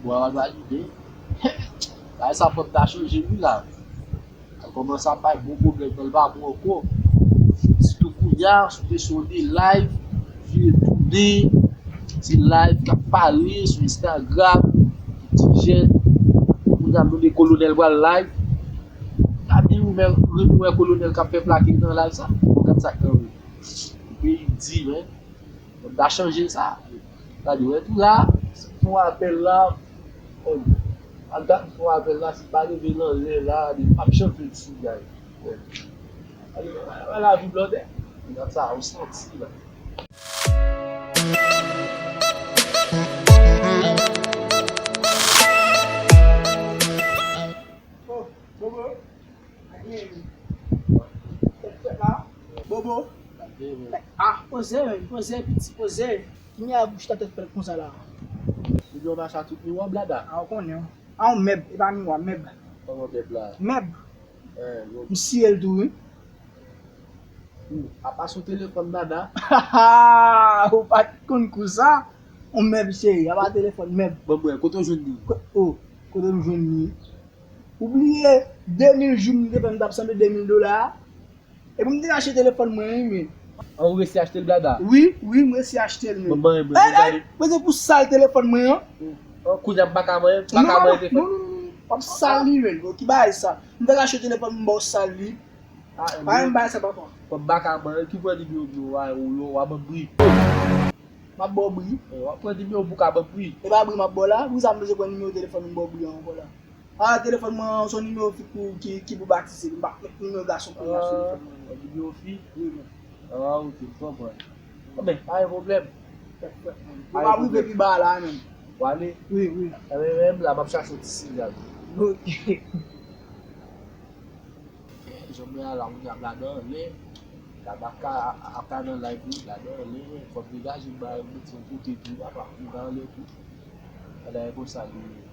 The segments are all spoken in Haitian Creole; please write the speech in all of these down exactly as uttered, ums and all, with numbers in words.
Bwa valide. Bagay sa fò m ta chanje wi la. Sa kòmanse ap bay bon pwoblèm nan l pa bon ankò. Sitou kounye a, si w te sou de live, vire tounen, se live k ap pale sou Instagram, ti jèn, kounye a nou de kolonèl pral live. Gade ou menm, ou wè kolonèl k ap fè plake nan live sa? Bon, gad sa k nan wi. Peyi di, men. Mwen ta chanje sa. Gade, wè tou la, fè yon apèl la. Al gad fè yon apèl la, si pa leve nan lè la, li p ap janm fè ti gay. Wè. Gade, wè, wè lavi blòdè. Gad sa, ou santi la. Oh, Bobo. Bobo. Ah, poze, men, poze, piti, poze. Ki mè a bouch ta tèt fèt konsa la? Li di yon macha tout miwa blada. Ah, ou konnen. Ah, yon mèb, e pa miwa, mèb. Kòman mèb la? Mèb. Eh, yo. M siye l tou, wi. Hmm, apa sou telefòn dada? Ou pa t konn kou sa? On mèb cheri, apa telefòn mèb. Bon, mwen, kote w jwenn li? Ko-, oh, kote m jwenn li? Ou bliye de mil jou m te fè m t ap sanble de mil dola a? Epi m te achte telefòn mwen, wi, men. An, ou resi achte l blada? Wi, wi, m resi achte l, men. Bon, bon, bon, ey, ey, mwen te pou sal telefòn mwen an. Oh, kounye a m pa ka manyen, m pa ka manyen telefòn. Non, non, non, non, non. W ap sal li, men. Bon, ki bagay sa? M te achte telefòn, m ba w sal li. Ah, pa menm bagay sa, papa. Kòm baka man, ki pran nimewo m yo, wa, yo, wa ban m bri. M ap ba w bri. Eh, w ap pran nimewo m pou ka ban m bri. E pa bri m ap ba w la, poukisa m bezwen pran nimewo telefòn m ba w bri an ankò la? Ah, telefòn mwen an, se yon nimewo ki pou, ki, ki pou batize. M pa met nimewo gason pou m nan telefòn mwen. Ah, nimewo fi? Wi, men. Ah, ok, m konprann. Bon, men, pa gen pwoblèm. Ou pa rive pi ba la, menm. W ale? Wi, wi. Enben, menm la, m ap chache yon ti sinyal. Ok. Jan m wè a la, moun ap ladan anlè. Tabaka ap ka nan live wi, ladan anlè. Fò m degaje m ba yo mete yon kote tou, papa. Moun anlè tou. Ala e konsa li ye.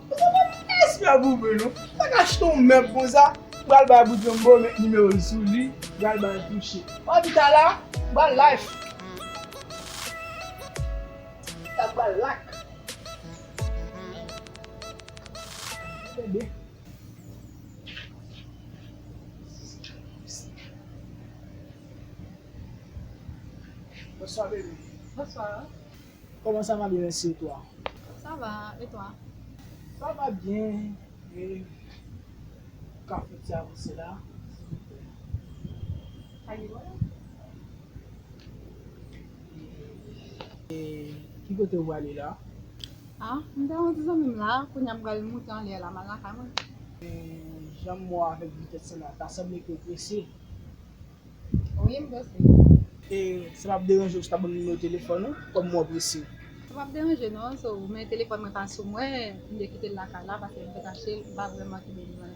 Sa pa espè pou mwen non. M pa ka achte yon mèb konsa. M pral bay bout yon bon met nimewo l sou li. M pral bay touche. Anvi ta la, m pral live. Ta pral lak. Bebe. Bonsoir, bebe. Bonsoir. Comment ça va, bien, merci, et toi? Ça va, et toi? Ça va bien. E ka fè ti avanse la, silvouplè. Sa gen pwoblèm? E ki kote w prale la? Ah, m te yon ti zanmi m la, kounye a m pral moute anlè la, m al lakay mwen. E jan m wè w avèk vitès sa la, ta sanble ke w prese. Wi, m prese. E sa p ap deranje w si w ta ban m nimewo telefòn ou, kòm m wè w prese? Sa p ap deranje non, so, men telefòn mwen pa sou mwen, m te kite l lakay la, paske m fèk achte l, m pa vrèman kenbe l nan men m.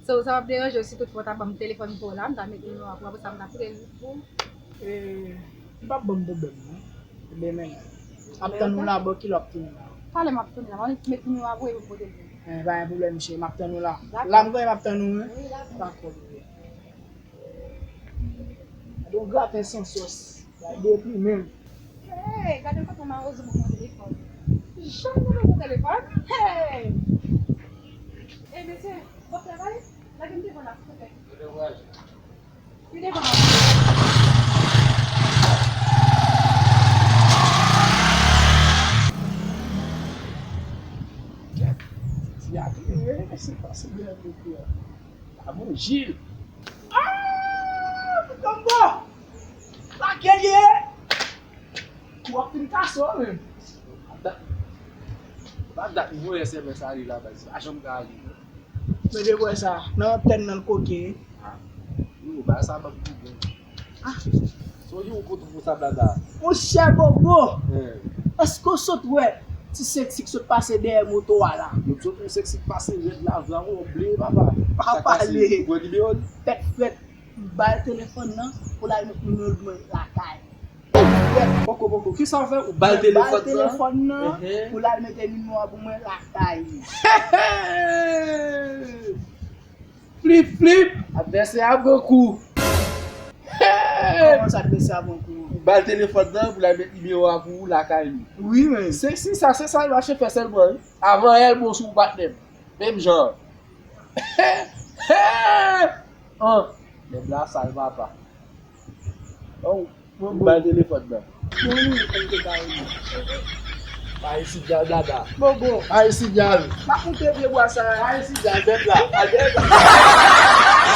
So, sa p ap deranje w si toutfwa w ta ban m telefòn pou w la, m ta met nimewo a pou w, apre sa m ta kite l pou ou. E, li p ap ban m pwoblèm non. Ebyen, men, m ap tann ou la, bò kilè w ap tounen la? Talè m ap tounen la, m ap met nimewo a pou ou epi m pote l pou ou. E, pa gen pwoblèm, cheri, m ap tann ou la. Dakò. La m kanpe, m ap tann ou, wi. Dakò. Dakò, bebe. Gade yon graten san sòs. Gade depi menm. Hey, gade kote mawozo ban mwen telefòn. Janm nan mwen telefòn. Hey! Hey, mesye, w ap travay? Lage m devan la, silvouplè. Li devan la. Ti a tou, wi, se pa se byen pou kouran. Avan Jil. Ah! Pikanbo! Lakèl ye? Ou ap fin kase w menm. Pa dat, pa dat m voye S M S ale la, baz. Pa janm ka ale, non. Men de bwè sa, nan antèn nan l koke. Ah. Yo, bagay sa ban m pwoblèm. Ah. Sonje yon kote pou sa blada. Monchè Bobo! Eh. Èske w sot wè ti seksi k sot pase dèyè moto a la? Yo sot yon seksi k pase rèd la, vla w bleye papa. Pa pale. Ou wè nimewo l? Tèt frèt, m ba l telefòn nan, pou l al met nimewo l pou mwen lakay. Poko, poko, kisa w fè? Ou ba l telefòn nan? Mwen ba l telefòn nan, ehe, pou l al mete nimewo a pou mwen lakay li. Flip, flip, advèsè a pran kou. Kòman sa, advèsè a pran kou? Ba l telefòn nan pou l al met nimewo a pou ou lakay li. Wi, men. Se si sa, se sa l mache fè sèlman, wi. Avan Elmo sou ou patnè m. Menm jan. An, nèg la sal papa. Oh, ou ba l telefòn nan. Bon, nou, konn te ka rele. Ayisyen djal dada. Bon, bon. Ayisyen djal. Pa koute vye bwa sa. Ayisyen djal, bèt la. Al bèt la.